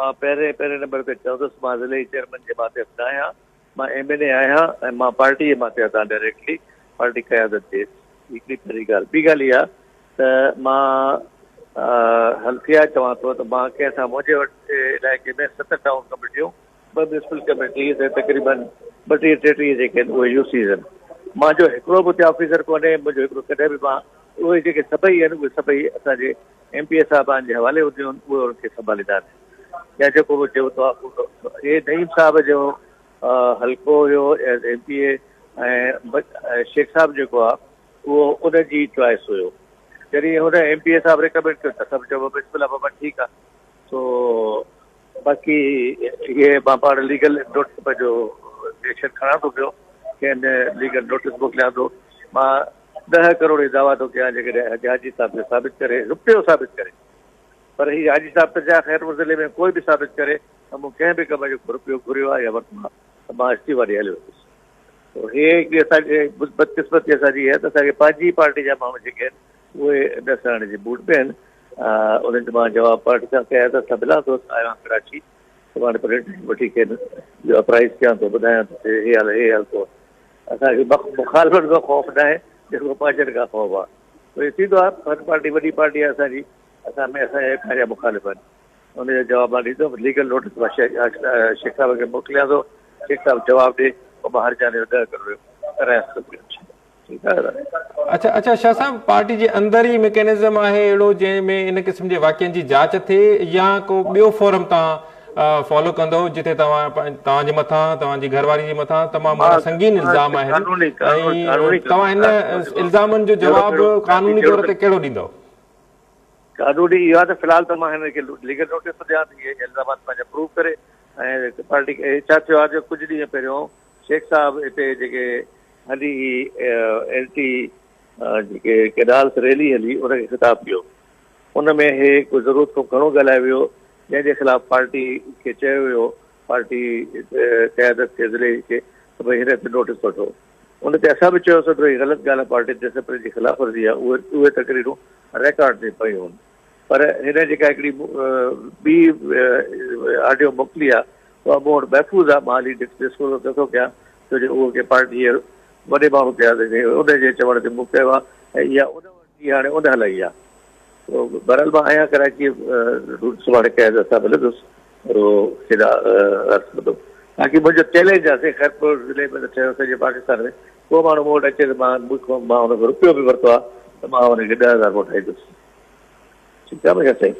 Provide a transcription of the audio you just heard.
مان پهرين پهرين نمبر تي چوندس مان ضلعي چيئرمين جي ماتحت نه آهيان، مان ايم اين اي آهيان ۽ مان پارٽي جي ماتحت آهيان ڊائريڪٽلي پارٽي قيادت جي هڪڙي پهرين ڳالهه ٻي ڳالهه اها ته مان حلفيا چوان ٿو ته مان ڪنهن سان منهنجي وٽ علائقي ۾ 7 ٽائون ڪميٽيون 2 ميونسپل ڪميٽي ۽ تقريبن 32 33 جيڪي آهن اهي يو سيز آهن مان جو هڪڙو به اتي آفيسر ڪونهي منهنجو هڪڙو ڪڏهن به مان اهي جيڪي سڀئي آهن اهي سڀئي اسان جي ايم پي اي صاحبان جي حوالي هونديون آهن اهي انهن کي سنڀاليندا آهن يا جيڪو به چيو ٿو هي نعيم صاحب جو حلقو هيو ايز ايم پي اي ۽ شيخ صاحب جيڪو آهي اهو ان جي چوائس هيو جڏهن هن ايم پي اي صاحب ريڪمينڊ ڪيو ته سڀ چيو بسم الله بابا ٺيڪ آهي سو باقي اهي مان پاڻ ليگل نوٽس پنهنجو ايڪشن کڻان ٿو پيو کين ليگل نوٽس موڪليان ٿو مان 10 ڪروڙ جي دعويٰ ٿو ڪيان جيڪڏهن حاجي صاحب کي ثابت ڪري رپيو ثابت ڪري پر هي حاجي صاحب ته جا خيرپور ضلعي ۾ ڪوئي به ثابت ڪري ته مون ڪنهن به ڪم جو رپيو گهريو آهي يا ورتو آهي ته مان استعيفا ڏئي هليو ويندس سو هي هڪڙي اسان جي بدقسمتي اسان جي آهي ته اسان کي پنهنجي پارٽي جا ماڻهو جيڪي آهن اهي نه سهڻ جي بوٽ ۾ آهن انهن جو مان جواب پارٽي سان ڪيان ته سان ملان ٿو آيو آهيان ڪراچي سڀاڻي پريڊ وٺي کين جو اپرائز ڪيان ٿو ٻڌايان ٿو هي حال هي حال ٿو اسان کي مخالفن کان خوف نه آهي جيڪو پنهنجن کان خوف آهي اهو ٿيندو آهي هر پارٽي وڏي پارٽي آهي اسان جي اسان ۾ اسان جا پنهنجا مخالف آهن ان جو جواب مان ڏيندم ليگل نوٽس مان شيخ صاحب کي موڪليان ٿو شيخ صاحب جواب ڏي پوء مان هرجاني جو 10 ڪروڙ ڪرايان ٿو پيو ٺيڪ آهي اڇا اڇا شاهه صاحب پارٽي جي اندر ئي ميڪينزم آهي اهڙو جنهن ۾ ان قسم جي واقعن جي جاچ ٿئي يا ڪو ٻيو فورم توهان فالو ڪندو جتي توهان توهان جي مٿان توهان جي گهر واري جي مٿان تمام گهڻا سنگين الزام آهن ۽ توهان هن الزامن جو جواب قانوني طور تي ڪهڙو ڏيندو؟ قانوني اهو آهي ته في الحال ته مان هن کي ليگل نوٽيس ٿو ڏيان ته اهي الزامات پنهنجا پروف ڪري ۽ پارٽي کي ڇا ٿيو آهي جو ڪجهه ڏينهن پهريون شيخ صاحب هتي جيڪي هلي اينٽي جيڪي ڪينالس ريلي هلي ان کي خطاب ڪيو ان ۾ هي ڪو ضرورت کان گهڻو ڳالهايو ويو جنهن جي خلاف پارٽي کي چيو ويو پارٽي قيادت کي ضلعي کي ته ڀئي هن تي نوٽيس وٺو ان تي اسان به چيوسين ته هي غلط ڳالهه آهي پارٽي ڊسپلين جي خلاف ورزي آهي اهي اهي تقريرون ريڪارڊ تي پيون آهن پر هن جيڪا هڪڙي ٻي آڊيو موڪلي آهي اها مون وٽ محفوظ آهي مان هلي ڊسڪلوز نٿو ڪيان ڇو جو اهو ڪنهن پارٽي جي وڏي ماڻهو تي آهي ان جي چوڻ تي مون ڪيو آهي ۽ اها ان وٽ ئي هاڻي ان هلائي آهي بهرحال مان آهيان ڪراچي سڀاڻي قيادت سان ملندس اهو هيڏا عرض ڪندم باقي منهنجو چئلينج آهي سائين خيرپور ضلعي ۾ ته ٺهيو سڄي پاڪستان ۾ ڪو ماڻهو مون وٽ اچي ته مان مان هن کان رپيو به ورتو آهي ته مان هن کي 10,000 موٽائيندس ٺيڪ آهي منهنجا سائين.